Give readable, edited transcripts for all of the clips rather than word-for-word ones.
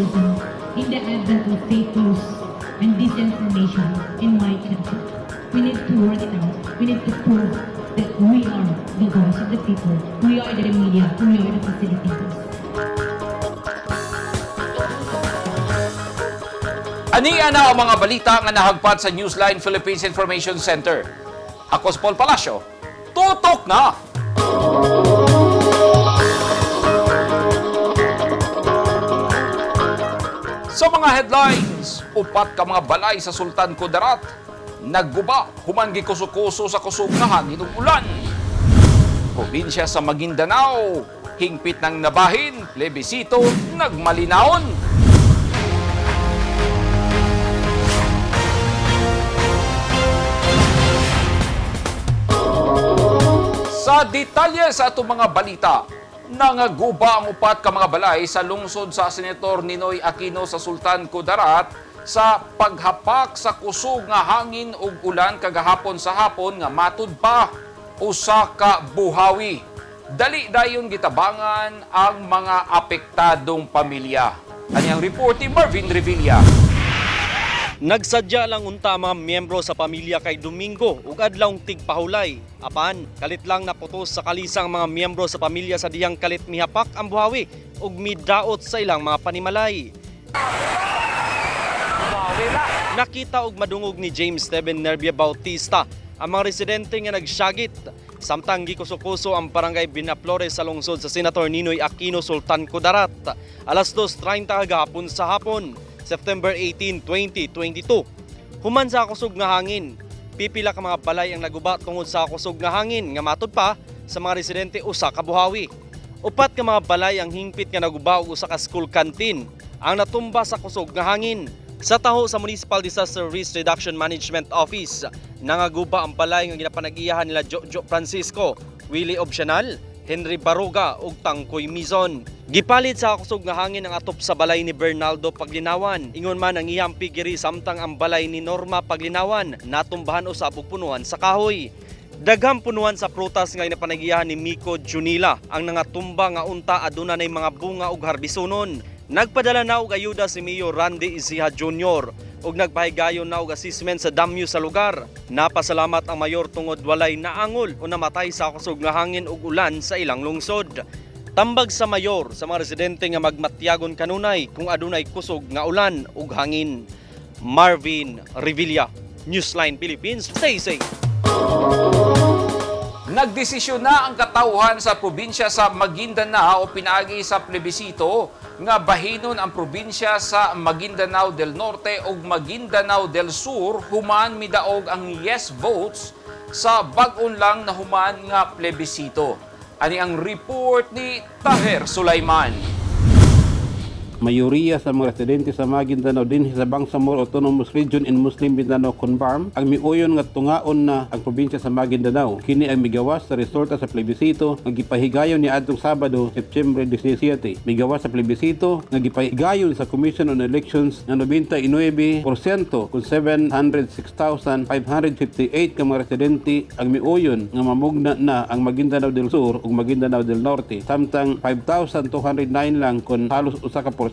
journalism in the advent of fake news and disinformation in my country. We need to work it out. We need to prove that we are the voice of the people. We are the media. We are the facilitators. Ania na ang mga balita nga nahagpat sa Newsline Philippines Information Center. Ako si Paul Palacio. Tutok na! Sa mga headlines, upat ka mga balay sa Sultan Kudarat, nagguba, human gikuso-kuso sa kusog nga hangin ug ulan. Probinsya sa Maguindanao, hingpit ng nabahin, plebisito, nagmalinaon. Sa detalye sa atong mga balita, nangaguba ang upat ka mga balay sa lungsod sa Senator Ninoy Aquino sa Sultan Kudarat sa paghapak sa kusog nga hangin ug ulan kagahapon sa hapon nga matud pa usa ka buhawi. Dali dayon gitabangan ang mga apektadong pamilya. Ani ang report ni Marvin Revilla. Nagsadya lang unta ang mga miyembro sa pamilya kay Domingo ug adlawng tigpahulay. Apan, kalit lang naputos sa kalisang mga miyembro sa pamilya sa diyang kalit mihapak ang buhawi ug midaot sa ilang mga panimalay. Nakita og madungog ni James Steven Nervia Bautista ang mga residente nga nagsyagit samtang gikuso-kuso ang barangay Binaflores sa lungsod sa Senator Ninoy Aquino, Sultan Kudarat, alas 2:30 kagahapon sa hapon, September 18, 2022. Human sa kusog nga hangin, pipila ka mga balay ang naguba tungod sa kusog nga hangin nga matud pa sa mga residente usa ka buhawi. Upat ka mga balay ang hingpit nga naguba og usa ka school canteen ang natumba sa kusog nga hangin. Sa taho sa Municipal Disaster Risk Reduction Management Office, nangaguba ang balay nga ginapanag-iyahan nila Jojo Francisco, Willie Obsyanal, Henry Baruga ug Tangkoy Mizon. Gipalit sa kusog nga hangin ang atop sa balay ni Bernaldo Paglinawan. Ingon man ang iyang pigiri samtang ang balay ni Norma Paglinawan natumbahan usab og punuan sa kahoy. Daghang punuan sa prutas nga ginapanag-iyahan ni Miko Junila ang nangatumba nga unta aduna nay mga bunga ug harbisunon. Nagpadala na og ayuda si Mayor Randy Isiha Jr. ug nagpahigayon na og assessment sa damyo sa lugar. Napasalamat ang mayor tungod walay naangol o namatay sa kusog nga hangin ug ulan sa ilang lungsod. Tambag sa mayor sa mga residente nga magmatyagon kanunay kung adunay kusog nga ulan ug hangin. Marvin Revilla, Newsline Philippines. Stay safe. Nagdesisyon na ang katawhan sa probinsya sa Maguindanao pinaagi sa plebisito nga bahinon ang probinsya sa Maguindanao del Norte ug Maguindanao del Sur human midaog ang yes votes sa bag-on lang na human nga plebisito. Ani ang report ni Taher Sulaiman. Mayoriya sa mga residente sa Maguindanao dinhi sa Bangsamoro Autonomous Region in Muslim Mindanao Conbarm ang miuyon nga tungaon na ang probinsya sa Maguindanao. Kini ang migawas sa resulta sa plebisito nga gipahigayon ni adtong Sabado, Setyembre 17. Migawas sa plebisito nga gipahigayon sa Commission on Elections nga 99% kung 706,558 ka mga residente ang miuyon nga mamugna na ang Maguindanao del Sur ug Maguindanao del Norte, samtang 5,209 lang kon halos 1%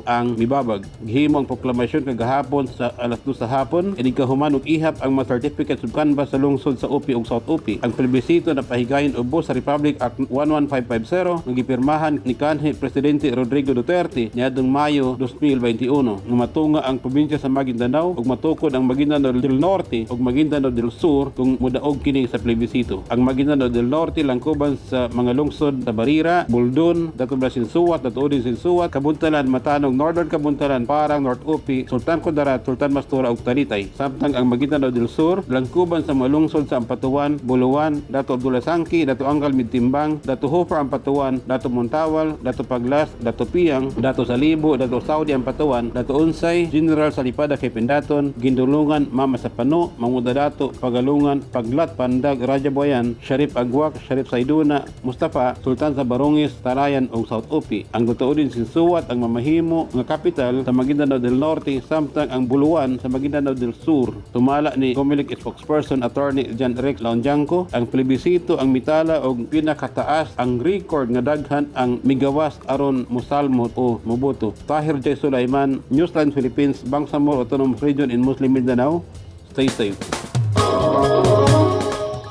ang mibabag. Gihimo ang proklamasyon kagahapon sa alas 2 sa hapon, inig kahuman og ihap ang mga certificates ug canvas sa lungsod sa Upi ug South Upi. Ang plebisito na pahigayon ubos sa Republic Act 11550 nga gipirmahan ni kanhi Presidente Rodrigo Duterte niadtong Mayo 2021 nga matunga ang probinsya sa Maguindanao ug matukod ang Maguindanao del Norte ug Maguindanao del Sur kung modaog kini sa plebisito. Ang Maguindanao del Norte langkuban sa mga lungsod sa Barira, Buldon, Dato Blas Sinsuat, Dato Odin Sinsuat, Kabuntalan, Matanog, Northern Kabuntalan, Parang, North Upi, Sultan Kudarat, Sultan Mastura ug Talitay. Samtang ang Maguindanao del Sur langkuban sa mga lungsod sa Ampatuan, Buluan, Dato Abdullah Sangki, Dato Anggal Midtimbang, Dato Hofer Ampatuan, Dato Montawal, Dato Paglas, Dato Piang, Dato Salibo, Dato Saudi Ampatuan, Dato Unsay, General Salipada kay Pindaton, Gindulungan, Mama Sapano, Manguda Dato, Pagalungan, Paglat, Pandag, Raja Boyan, Sharif Agwak, Sharif Saiduna, Mustafa, Sultan sa Barongis, Tarayan ug South Upi. Ang Dato Odin Sinsuat ang mamahimo nga capital sa Maguindanao del Norte samtang ang Buluan sa Maguindanao del Sur. Sumala ni COMELEC spokesperson Attorney John Rex Launjanco, ang plebisito ang mitala og pinakataas ang record nga daghan ang migawas aron mosalmot o moboto. Tahir J. Sulaiman, Newsline Philippines, Bangsamoro Autonomous Region in Muslim Mindanao. Stay safe.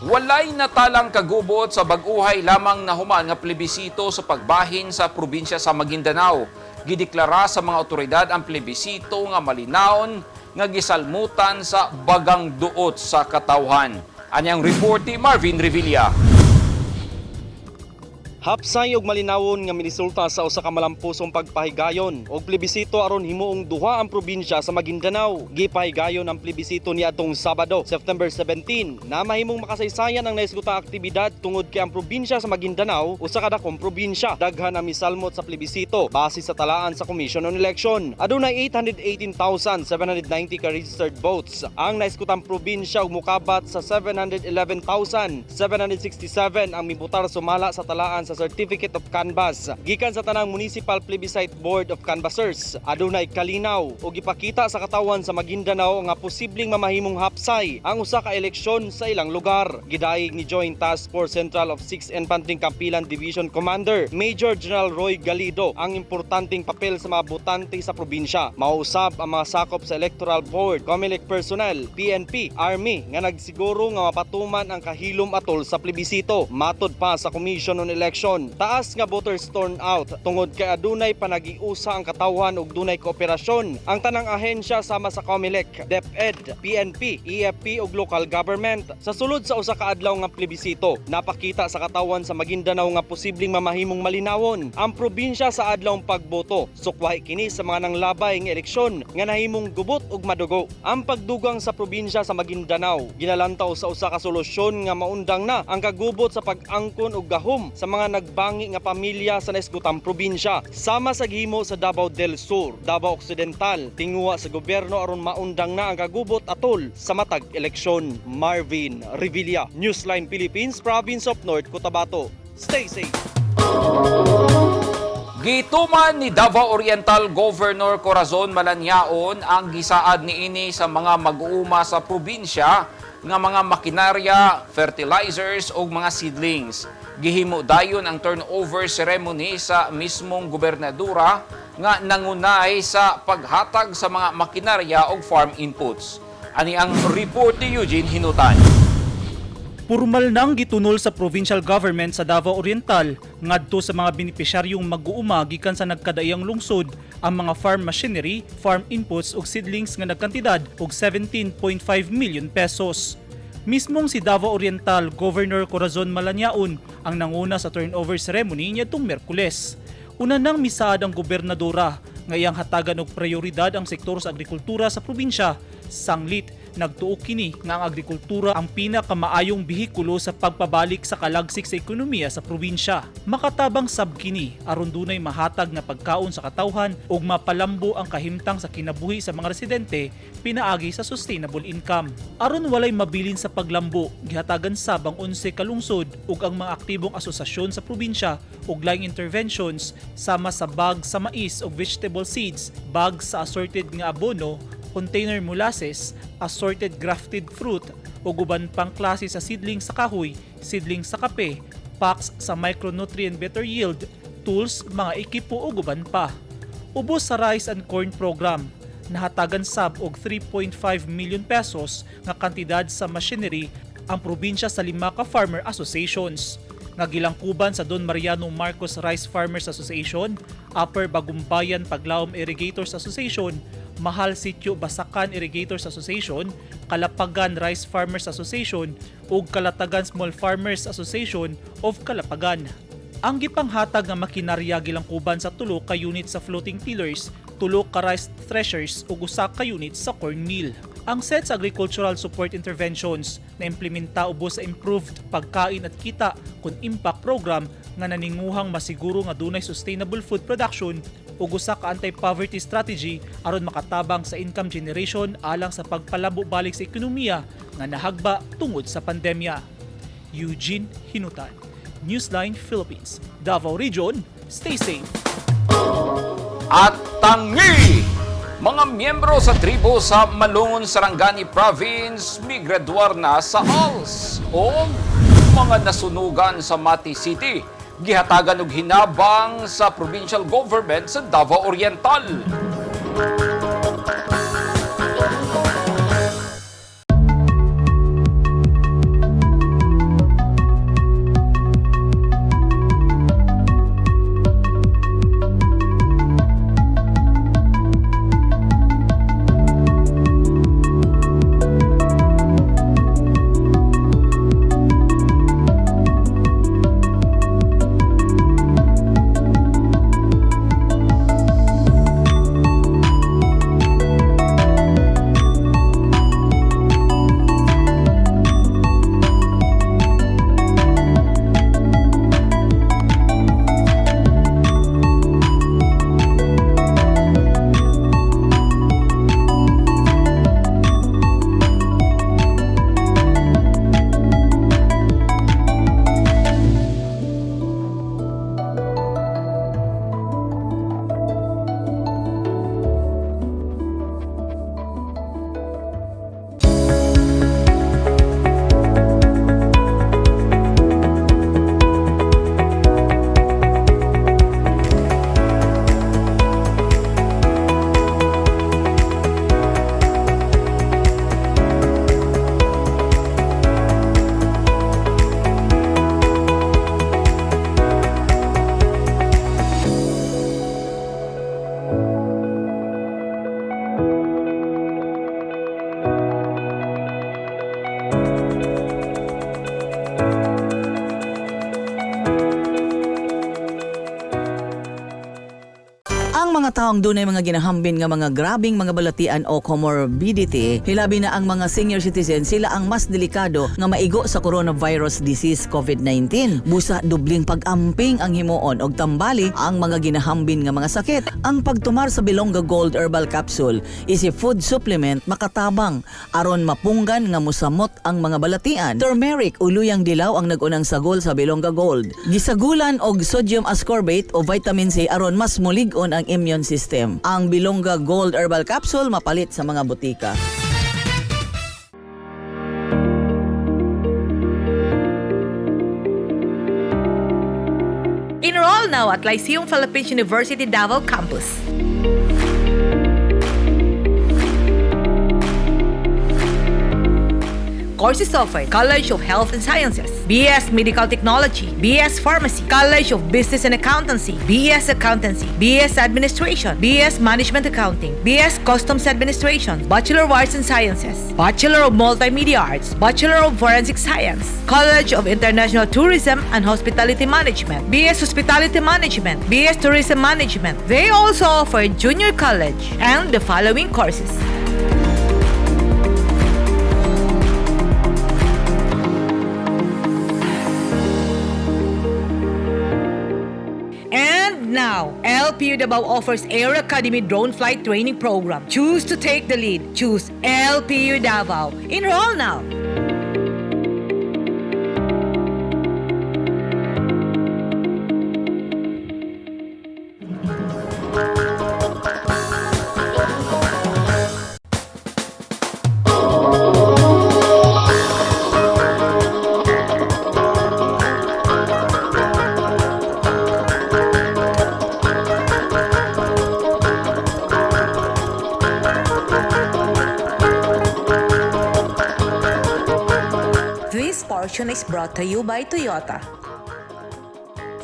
Walay natalang kagubot sa bag-uhay lamang nahuman nga plebisito sa pagbahin sa probinsya sa Maguindanao. Gideklara sa mga otoridad ang plebisito nga malinawon nga gisalmutan sa bagang duot sa katawhan. Anyang report ni Marvin Revilla. Hapsay og malinawon nga miresulta sa usa ka malampusong pagpahigayon og plebisito aron himuong duha ang probinsya sa Maguindanao. Gipahigayon ang plebisito niadtong Sabado, September 17, na mahimong makasaysayan ang naisgutang aktibidad tungod kay ang probinsya sa Maguindanao usa ka dakong probinsya. Daghan ang misalmot sa plebisito base sa talaan sa Commission on Election. Adunay 818,790 ka registered votes ang naisgutang probinsya ug mukabat sa 711,767 ang mibutar sumala sa talaan sa Certificate of Canvass. Gikan sa tanang Municipal Plebiscite Board of Canvassers, adunay kalinaw ug gipakita sa katawan sa Maguindanao nga posibleng mamahimong hapsay ang usa ka eleksyon sa ilang lugar. Gidayeg ni Joint Task Force Central of 6 Infantry Campilan Division Commander Major General Roy Galido ang importanteng papel sa mga botante sa probinsya. Mausab ang mga sakop sa Electoral Board, COMELEC personnel, PNP, Army nga nagsiguro nga mapatuman ang kahilom atol sa plebisito. Matod pa sa Commission on Election, taas nga voters turnout tungod kay adunay panagiusa ang katawhan ug dunay kooperasyon ang tanang ahensya sama sa COMELEC, DepEd, PNP, EFP ug local government. Sa sulod sa usa ka adlaw nga plebisito, napakita sa katawan sa Maguindanao nga posibleng mamahimong malinawon ang probinsya sa adlawng pagboto. Sukwahi kini sa mga nanglabay nga eleksyon nga nahimong gubot ug madugo. Ang pagdugang sa probinsya sa Maguindanao ginalantaw sa usa ka solusyon nga maundang na ang kagubot sa pag-angkon og gahom sa mga nagbangi nga pamilya sa naisgutang probinsya, sama sa gihimo sa Davao del Sur, Davao Occidental. Tinguha sa gobyerno aron maundang na ang kagubot atol sa matag eleksyon. Marvin Revilla, Newsline Philippines, Province of North Cotabato. Stay safe. Gituman ni Davao Oriental Governor Corazon Malanyaon ang gisaad niini sa mga mag-uuma sa probinsya nga mga makinarya, fertilizers ug mga seedlings. Gihimo dayon ang turnover ceremony sa mismong gobernadora nga nangunay sa paghatag sa mga makinarya ug farm inputs. Ani ang report ni Eugene Hinutan. Purmal nang gitunol sa provincial government sa Davao Oriental ngadto sa mga benepisyaryong mag-uuma gikan sa nagkadaiyang lungsod ang mga farm machinery, farm inputs ug seedlings nga nagkantidad og 17.5 million pesos. Mismong si Davao Oriental Governor Corazon Malanyaon ang nanguna sa turnover ceremony niadtong Miyerkules. Una nang misaad ang gobernadora nga iyang hatagan og prioridad ang sektor sa agrikultura sa probinsya. Sanglit, nagtuo kini nga ang agrikultura ang pinakamaayong bihikulo sa pagpabalik sa kalagsik sa ekonomiya sa probinsya. Makatabang sab kini aron dunay mahatag nga pagkaon sa katawhan ug mapalambo ang kahimtang sa kinabuhi sa mga residente pinaagi sa sustainable income. Aron walay mabilin sa paglambo, gihatagan sab ang 11 ka lungsod ug ang mga aktibong asosasyon sa probinsya og laing interventions sama sa bag sa mais ug vegetable seeds, bag sa assorted nga abono, container molasses, assorted grafted fruit ug uban pang klase sa seedling sa kahoy, seedling sa kape, packs sa micronutrient better yield, tools, mga ekipo ug uban pa. Ubos sa Rice and Corn Program, nahatagan sab og 3.5 million pesos nga kantidad sa machinery ang probinsya sa lima ka farmer associations nga gilangkuban sa Don Mariano Marcos Rice Farmers Association, Upper Bagumbayan Paglaum Irrigators Association, Mahal Sitio Basakan Irrigators Association, Kalapagan Rice Farmers Association ug Kalatagan Small Farmers Association of Kalapagan. Ang gipanghatag nga makinarya gilangkuban sa tulo ka unit sa floating tillers, tulo ka rice threshers ug usa ka unit sa corn mill. Ang set sa agricultural support interventions na implementa ubos sa improved pagkain at kita kon impact program nga naninguhang masiguro nga dunay sustainable food production ug usa ka anti-poverty strategy aron makatabang sa income generation alang sa pagpalambo balik sa ekonomiya nga nahagba tungod sa pandemya. Eugene Hinutan, Newsline Philippines, Davao Region, stay safe. At tangi! Mga miyembro sa tribo sa Malungon, Sarangani Province migraduar na sa ALS o mga nasunugan sa Mati City. Gihatagan og hinabang sa provincial government sa Davao Oriental. Ang mga taong dunay mga ginahambin nga mga grabing mga balatian o comorbidity, hilabi na ang mga senior citizen, sila ang mas delikado nga maigo sa coronavirus disease COVID-19. Busa dubling pag-amping ang himuon og tambali ang mga ginahambin nga mga sakit. Ang pagtumar sa Bilonga Gold Herbal Capsule is a food supplement makatabang aron mapunggan nga musamot ang mga balatian. Turmeric o luyang dilaw ang nagunang sagol sa Bilonga Gold. Gisagulan og sodium ascorbate o vitamin C aron mas mulig-on ang immune system. Ang Bilonga Gold Herbal Capsule mapalit sa mga butika. Enroll now at Lyceum Philippines University Davao Campus. Courses offered: College of Health and Sciences, BS Medical Technology, BS Pharmacy, College of Business and Accountancy, BS Accountancy, BS Administration, BS Management Accounting, BS Customs Administration, Bachelor of Arts and Sciences, Bachelor of Multimedia Arts, Bachelor of Forensic Science, College of International Tourism and Hospitality Management, BS Hospitality Management, BS Tourism Management. They also offer junior college and the following courses. And now, LPU Davao offers Air Academy Drone Flight Training Program. Choose to take the lead. Choose LPU Davao. Enroll now. This portion is brought to you by Toyota.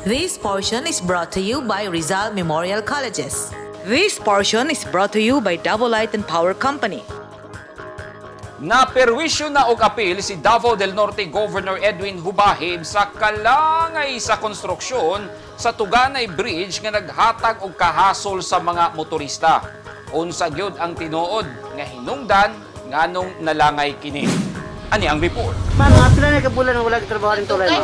This portion is brought to you by Rizal Memorial Colleges. This portion is brought to you by Davao Light and Power Company. Naperwisyo na og apil si Davao del Norte Governor Edwin Hubahib sa kalangay sa konstruksyon sa Tuganay Bridge nga naghatag og kahasol sa mga motorista. Unsa gyud ang tinuod nga hinungdan nganong nalangay kini? Ani ang report. Ma'am, mga pila na ka bulan na wala trabaho rin tulay, ma'am?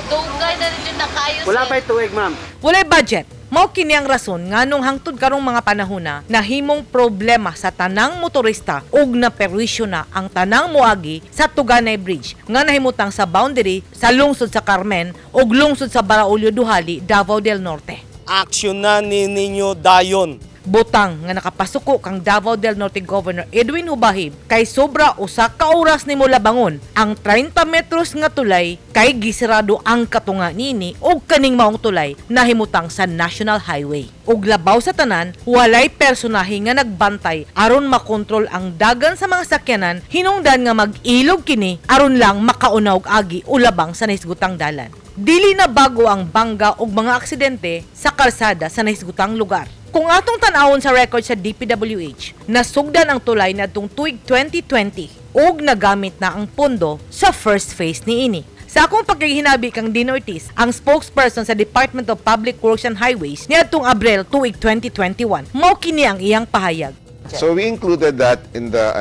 Dugay na rin na kayo, Wala sir. pa tuig, ma'am. Walay budget. Mao kini ang rason nganong hangtod karong mga panahon na nahimong problema sa tanang motorista ug naperwisyo na ang tanang moagi sa Tuganay Bridge nga nahimutang sa boundary sa lungsod sa Carmen ug lungsod sa Baraulio Duhali, Davao del Norte. action na ni ninyo dayon. Butang nga nakapasuko kang Davao del Norte Governor Edwin Hubahib kay sobra usa ka oras nimo labangon ang 30 metros nga tulay kay gisirado ang katunga nini og kaning maong tulay nahimutang sa National Highway. Ug labaw sa tanan, walay personahe nga nagbantay aron makontrol ang dagan sa mga sakyanan hinungdan nga mag-ilog kini aron lang makauna og agi o labang sa nahisgutang dalan. Dili na bago ang bangga og mga aksidente sa kalsada sa nahisgutang lugar. Kung atong tan-awon sa record sa DPWH, nasugdan ang tulay nadtong tuig 2020 ug nagamit na ang pondo sa first phase niini. Sa akong pagkahinabi kang Dean Ortiz, ang spokesperson sa Department of Public Works and Highways niadtong Abril tuig 2021, mao kini ang iyang pahayag. So we included that in the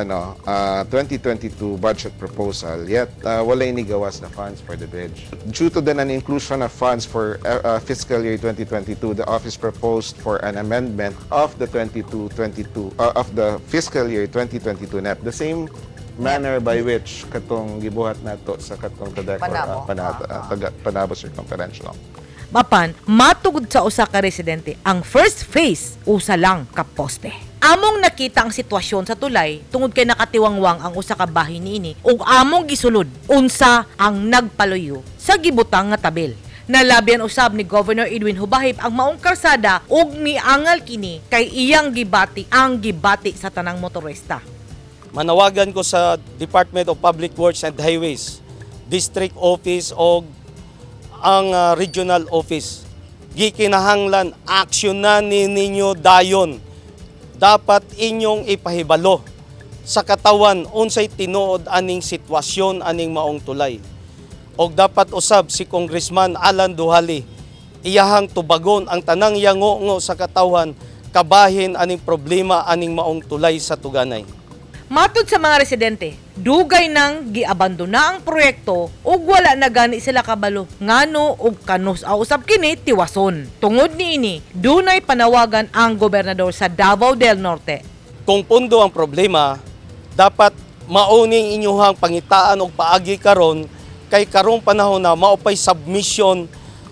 2022 budget proposal, yet wala inigawas na funds for the bridge. Due to the non-inclusion of funds for fiscal year 2022, the office proposed for an amendment of the 22-22 of the fiscal year 2022 NEP. The same manner by which katong gibuhat nato sa katong Tadecor, Panabo. Panabo circumferential. Mapan, matugod sa usa ka residente, ang first phase usa lang ka poste. Among nakita ang sitwasyon sa tulay tungod kay nakatiwangwang ang usa ka bahin niini ug among gisulod unsa ang nagpaluyo sa gibutang nga tabil. Nalabyan usab ni Governor Edwin Hubahib ang maong karsada ug miangal kini kay iyang gibati ang gibati sa tanang motorista. Manawagan ko sa Department of Public Works and Highways, District Office o ang Regional Office. Gikinahanglan action na ni ninyo dayon. Dapat inyong ipahibalo sa katawan unsay tinuod aning sitwasyon aning maong tulay. Og dapat usab si Congressman Alan Duhali iyahang tubagon ang tanang yango sa katawhan kabahin aning problema aning maong tulay sa Tuganay. Matod sa mga residente, dugay nang giabandona ang proyekto ug wala na gani sila kabalo ngano ug kanus usab kini tiwason. Tungod niini, dunay panawagan ang gobernador sa Davao del Norte. Kung pundo ang problema, dapat mauning inyuhang pangitaan og paagi karon kay karong panahon na maupay submission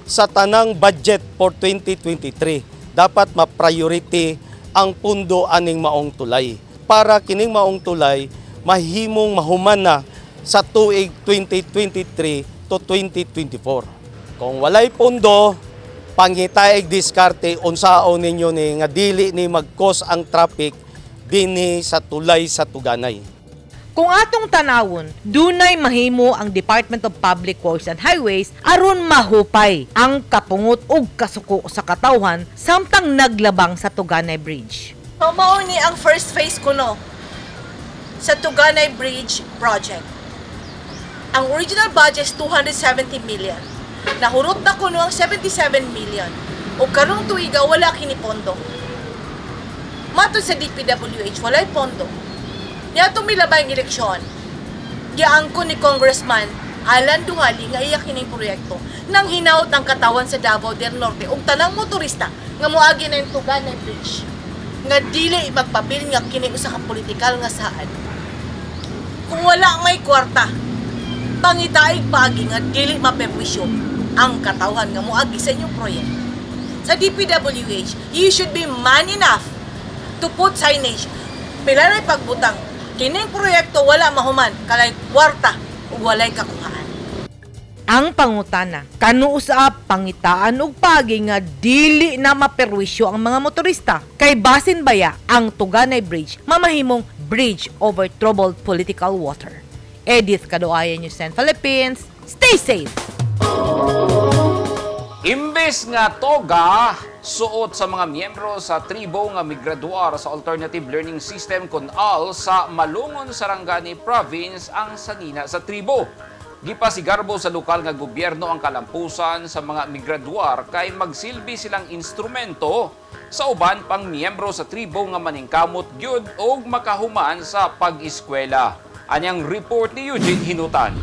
sa tanang budget for 2023. Dapat ma-priority ang pundo aning maong tulay para kining maong tulay mahimong mahuman na sa tuig 2023 to 2024. Kung walay pundo, pangitaig diskarte unsaon ninyo ni nga dili ni mag-cause ang traffic dinhi sa tulay sa Tuganay. Kung atong tanawon, dunay mahimo ang Department of Public Works and Highways aron mahupay ang kapungot ug kasuko sa katawhan samtang naglabang sa Tuganay Bridge. So, mao ni ang first phase kuno sa Tuganay Bridge Project. Ang original budget is 270 million. Nahurot na kuno ang 77 million. O karong tuiga wala kini pondo. Matod sa DPWH, walay pondo. Niadtong milabay ang eleksyon, giangkon ni Congressman Alan Duhali nga iya kining proyekto nang hinaut ang katawan sa Davao del Norte ug tanang motorista nga moagi na yung Tuganay Bridge nga dili magpabilin nga kini usa ka politikal nga saad. Kung wala may kwarta, pangitaig paagi nga dili maperwisyo ang katawhan nga moagi sa inyong proyekto. Sa DPWH, you should be man enough to put signage. Pila na'y pagbutang, kining proyekto wala mahuman, kalay kwarta ug walay kakuhaan. Ang pangutana, kanu usab pangitaan og paagi nga dili na maperwisyo ang mga motorista kay basin baya ang Tuganay Bridge mamahimong bridge over troubled political water. Edith Kadoayan, News 10 Philippines. Stay safe! Imbes nga toga, suot sa mga miyembro sa tribo nga migraduar sa Alternative Learning System kon AL sa Malungon, Sarangani Province ang sanina sa tribo. Gipasigarbo sa lokal nga gobyerno ang kalampusan sa mga migraduar kay magsilbi silang instrumento sa uban pang miyembro sa tribo nga maningkamot gyud og makahuman sa pag-eskwela. Anyang report ni Eugene Hinutan.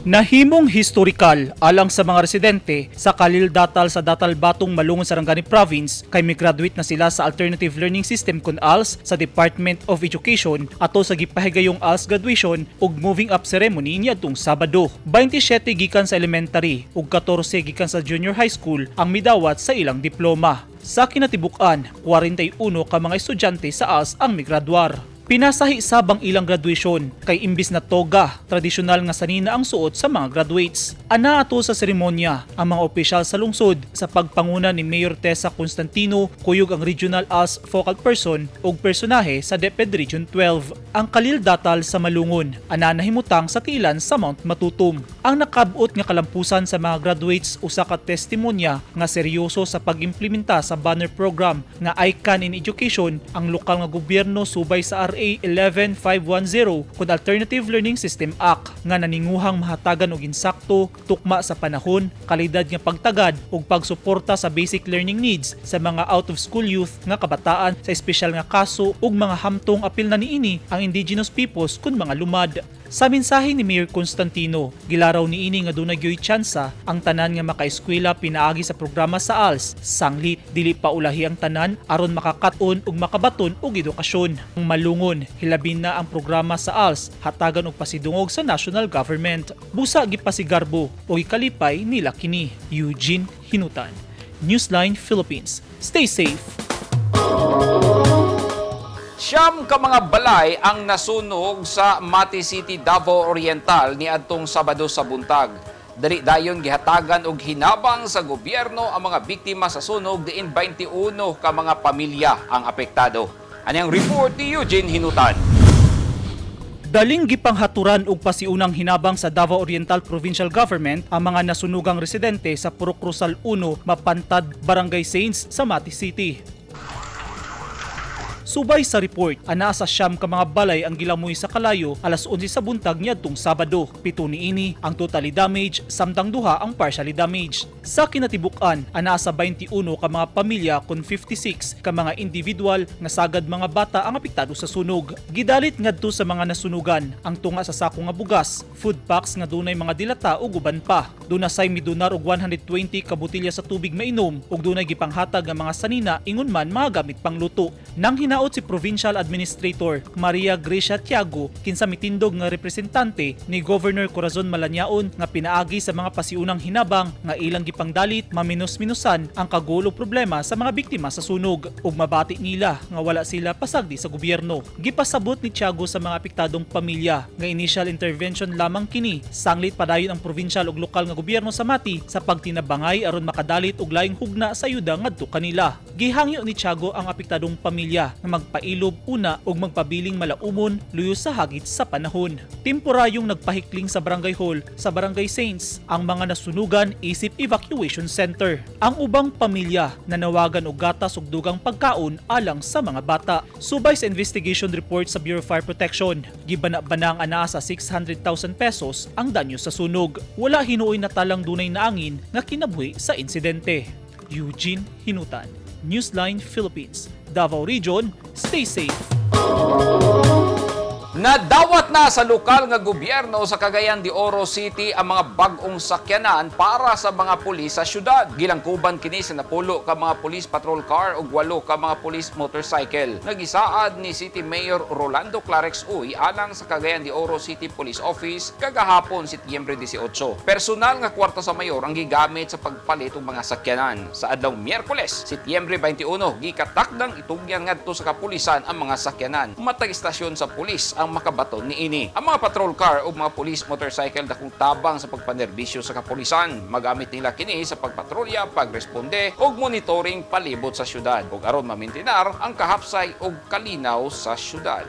Nahimong historikal alang sa mga residente sa Kalil Datal sa Datal Batong, Malungon, Sarangani Province kay mi-graduate na sila sa Alternative Learning System kun ALS sa Department of Education ato sa gipahigayong ALS graduation ug moving up ceremony niadtong Sabado. 27 gikan sa elementary ug 14 gikan sa junior high school ang midawat sa ilang diploma. Sa kinatibuk-an, 41 ka mga estudyante sa ALS ang migraduar. Pinasahi sabang ilang graduation kay imbis na toga, tradisyonal nga sanina ang suot sa mga graduates. Ana ato sa seremonya ang mga opisyal sa lungsod sa pagpanguna ni Mayor Tessa Constantino, kuyog ang Regional ALS focal person ug personahe sa DepEd Region 12. Ang Kalil Datal sa Malungon, ana nahimutang sa tilan sa Mount Matutum. Ang nakabot nga kalampusan sa mga graduates usa ka testimonya nga seryoso sa pag-implementa sa banner program nga ICANN in Education ang lokal nga gobyerno subay sa RA 11510 kun Alternative Learning System Act nga naninguhang mahatagan og insakto, tukma sa panahon, kalidad nga pagtagad ug pagsuporta sa basic learning needs sa mga out of school youth nga kabataan sa espesyal nga kaso ug mga hamtong apil na niini ang indigenous peoples kun mga lumad. Sa mensahe ni Mayor Constantino, gilaraw niini nga dunay gyoy tsansa ang tanan nga makaeskwela pinaagi sa programa sa ALS. Sanglit dili pa ulahi ang tanan aron makakat-on ug makabaton og edukasyon. Ang Malungon, hilabin na ang programa sa ALS hatagan og pasidungog sa national government. Busa gipasigarbo o ikalipay nila kini. Eugene Hinutan, Newsline Philippines. Stay safe. 9 ka mga balay ang nasunog sa Mati City, Davao Oriental niadtong Sabado sa buntag. Dali dayon gihatagan og hinabang sa gobyerno ang mga biktima sa sunog diin 21 ka mga pamilya ang apektado. Ani ang report ni Eugene Hinutan. Daling gipanghaturan og pasiunang hinabang sa Davao Oriental Provincial Government ang mga nasunugang residente sa Purok Rosal 1, Mapantad, Barangay Saints sa Mati City. Subay sa report, anaa sa 9 ka mga balay ang gilamoy sa kalayo alas 11 sa buntag niadtong Sabado. 7 niini ang totally damage, samtang 2 ang partially damaged. Sa kinatibuk-an, anaa sa 21 ka mga pamilya kun 56 ka mga individual nga sagad mga bata ang apektado sa sunog. Gidalit ngadto sa mga nasunugan ang tunga sa sako nga bugas, food packs nga dunay mga dilata ug uban pa. Duna say midonar og 120 ka botelya sa tubig mainom ug dunay gipanghatag nga mga sanina ingon man mga gamit pangluto. Nang hinaot si Provincial Administrator Maria Gracia Tiago kinsa mitindog nga representante ni Governor Corazon Malanyaon nga pinaagi sa mga pasiunang hinabang nga ilang gipangdalit maminos-minusan ang kagulo problema sa mga biktima sa sunog ug mabati nila nga wala sila pasagdi sa gobyerno. Gipasabot ni Tiago sa mga apektadong pamilya nga initial intervention lamang kini, sanglit padayon ang provincial ug lokal nga gobyerno sa Mati sa pagtinabangay aron makadalit og laing hugna sa ayuda ngadto kanila. Gihangyo ni Tiago ang apektadong pamilya nga magpailob una ug magpabiling malaumon luyo sa hagit sa panahon. Temporaryong nagpahikling sa Barangay Hall sa Barangay Saints ang mga nasunugan isip evacuation center. Ang ubang pamilya nanawagan og gatas ug dugang pagkaon alang sa mga bata. Subay sa investigation report sa Bureau of Fire Protection, gibana-bana ang anaa sa 600,000 pesos ang danyo sa sunog. Wala hinuoy na talang dunay naangin nga kinabuhi sa insidente. Eugene Hinutan, Newsline Philippines, Davao Region, stay safe. Nadawat na sa lokal nga gobyerno sa Cagayan de Oro City ang mga bag-ong sakyanan para sa mga pulis sa syudad. Gilangkuban kini sa 10 ka mga police patrol car ug 8 ka mga police motorcycle. Nagisaad ni City Mayor Rolando Clarex Uy alang sa Cagayan de Oro City Police Office kagahapon Setyembre 18. Personal nga kwarta sa mayor ang gigamit sa pagpalit og mga sakyanan. Sa adlaw Miyerkules, Setyembre 21, gikatakdang itugyan ngadto sa kapulisan ang mga sakyanan. Matag istasyon sa pulis ang makabaton niini. Ang mga patrol car o mga police motorcycle dakong tabang sa pagpanerbisyo sa kapulisan. Magamit nila kini sa pagpatrolya, pagresponde ug monitoring palibot sa syudad ug aron mamintinar ang kahapsay ug kalinaw sa syudad.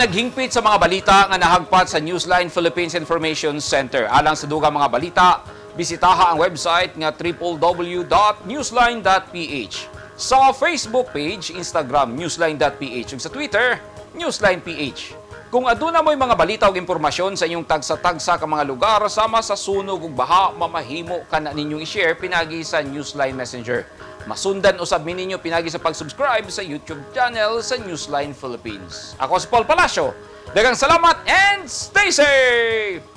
naghingpit sa mga balita nga nahagpat sa Newsline Philippines Information Center. Alang sa dugang mga balita, bisitaha ang website nga www.newsline.ph. Sa Facebook page, Instagram, newsline.ph, ug sa Twitter, newsline.ph. Kung aduna mo'y mga balita ug impormasyon sa inyong tagsa-tagsa ka mga lugar sama sa sunog ug baha, mamahimo kana ninyong i-share pinagi sa Newsline Messenger. Masundan usab mi ninyo pinagi sa pag-subscribe sa YouTube channel sa Newsline Philippines. Ako si Paul Palacio. Daghang salamat and stay safe!